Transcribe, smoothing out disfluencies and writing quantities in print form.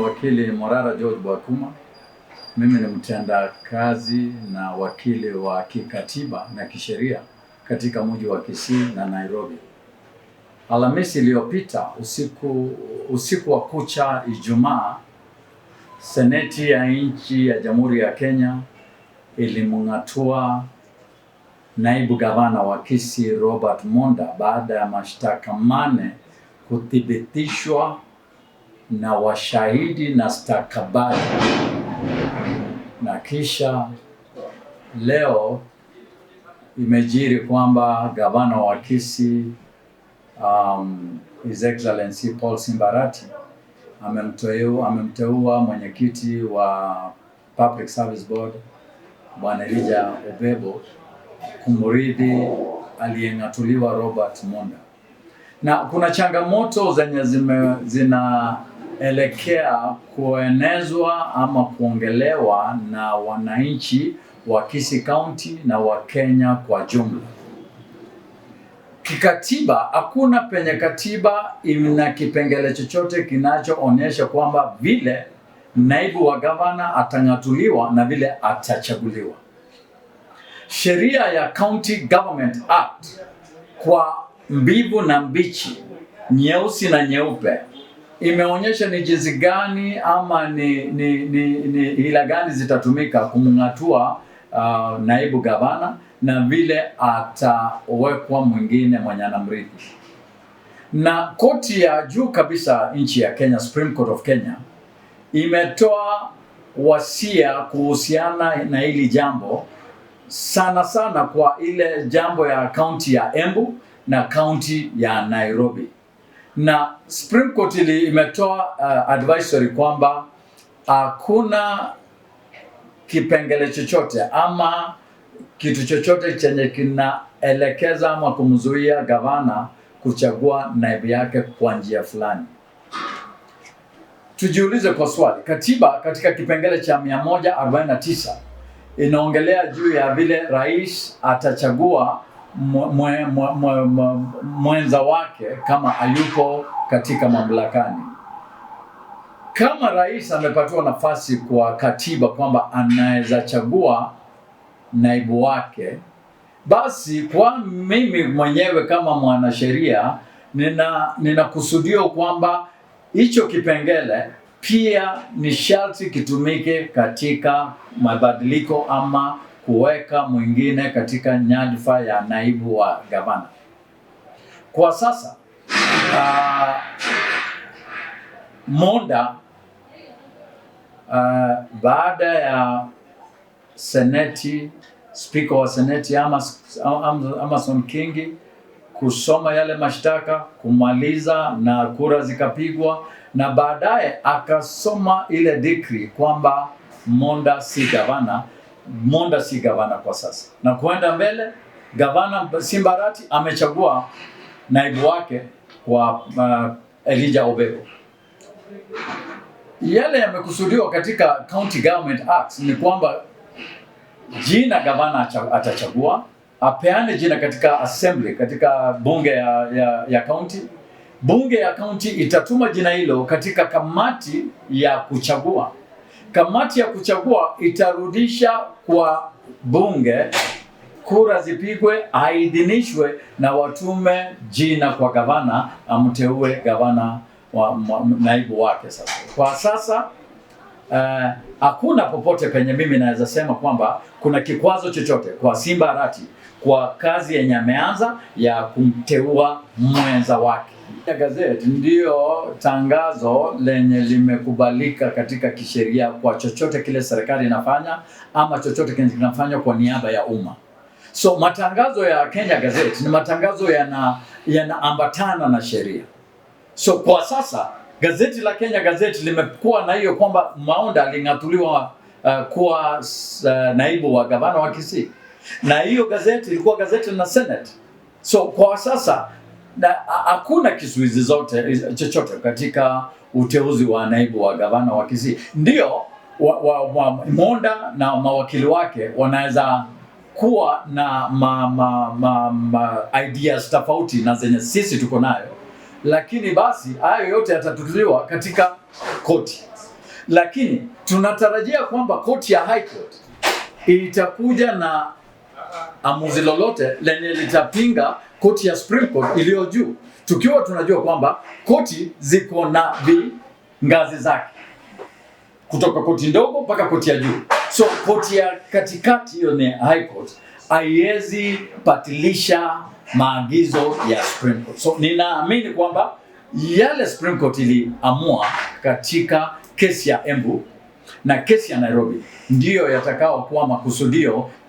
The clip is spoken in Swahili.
Wakili Morara George Bwakuma. Mimi ni mtendakazi na wakili wa kikatiba na kisheria katika mji wa Kisii na Nairobi. Alhamisi iliyopita usiku wa kucha Ijumaa, Seneti ya nchi ya Jamhuri ya Kenya ilimng'atua naibu gavana wa Kisii Robert Monda baada ya mashtaka 4 kuthibitishwa na washahidi na stakabadhi. Na kisha leo imejiri kwamba gavana wa Kisii, His Excellency Paul Simba Arati, amemteua mwenyekiti wa Public Service Board Bwana Elijah Obebo kumrithi aliyeng'atuliwa Robert Monda. Na kuna changamoto zenye zinaelekea kuenezwa ama kuongelewa na wananchi wa Kisii County na wa Kenya kwa jumla. Kikatiba, hakuna penye katiba ina kipengele chochote kinachoonyesha kwamba vile naibu wa gavana atang'atuliwa na vile atachaguliwa. Sheria ya County Government Act kwa mbivu na mbichi, nyeusi na nyeupe, imeonyesha ni jinsi gani ama ni hila gani zitatumika kumng'atua naibu gavana na vile atawekwa mwingine mwenye anamrithi. Na koti ya juu kabisa nchi ya Kenya, Supreme Court of Kenya, imetoa wasia kuhusiana na hili jambo, sana sana kwa ile jambo ya kaunti ya Embu na kaunti ya Nairobi. Na Supreme Court imetoa advisory kwamba hakuna kipengele chochote ama kitu chochote chenye kinaelekeza ama kumzuia gavana kuchagua naibu yake kwa njia fulani. Tujiulize kwa swali, katiba katika kipengele cha 149 inaongelea juu ya vile rais atachagua mwenza wake kama hayupo katika mamlakani. Kama rais amepatiwa nafasi kwa katiba kwamba anaweza chagua naibu wake, basi kwa mimi mwenyewe kama mwanasheria nina kusudio kwamba hicho kipengele pia ni sharti kitumike katika mabadiliko ama kuweka mwingine katika nyadhifa ya naibu wa gavana. Kwa sasa, Monda, baada ya seneti, spika wa seneti Amason Kingi kusoma yale mashtaka, kumaliza na kura zikapigwa, na baadaye akasoma ile decree kwamba Monda si gavana, Monda si gavana kwa sasa. Na kuenda mbele, gavana Simba Arati amechagua naibu wake kwa Elijah Obebo. Yale yamekusudiwa katika County Government Act ni kwamba jina gavana atachagua, apeane jina katika assembly, katika bunge ya county. Bunge ya county itatuma jina hilo katika kamati ya kuchagua. Kamati ya kuchagua itarudisha kwa bunge, kura zipigwe, aidhinishwe na watume jina kwa gavana, amteue gavana wa naibu wake. Sasa kwa sasa, hakuna popote penye mimi naweza sema kwamba kuna kikwazo chochote kwa Simba Arati kwa kazi yenye ameanza ya kumteua mwenza wake. Gazeti ndiyo tangazo lenye limekubalika katika kisheria kwa chochote kile serikali inafanya ama chochote kile kinafanywa kwa niaba ya umma. So matangazo ya Kenya Gazette ni matangazo yanaambatana na sheria. So kwa sasa gazeti la Kenya Gazette limekuwa na hiyo kwamba Maunda aling'atuliwa kuwa naibu wa gavana wa Kisii, na hiyo gazeti ilikuwa gazeti na Senate. So kwa sasa hakuna kizuizi zote chochote katika uteuzi wa naibu wa gavana wa Kisii. Ndio wa Monda na mawakili wake wanaweza kuwa na ma ideas tofauti na zenye sisi tuko nayo, lakini basi hayo yote yatatuliwa katika koti. Lakini tunatarajia kwamba koti ya High Court itakuja na amuzi lolote lenye litapinga koti ya Supreme Court iliyo juu, tukiwa tunajua kwamba koti ziko na ngazi zake kutoka koti ndogo mpaka koti ya juu. So koti ya katikati, hiyo ni High Court, haiwezi batilisha maagizo ya Supreme Court. So ninaamini kwamba yale Supreme Court iliamua katika kesi ya Embu na kesi ya Nairobi ndiyo yatakao kuwa makusudio.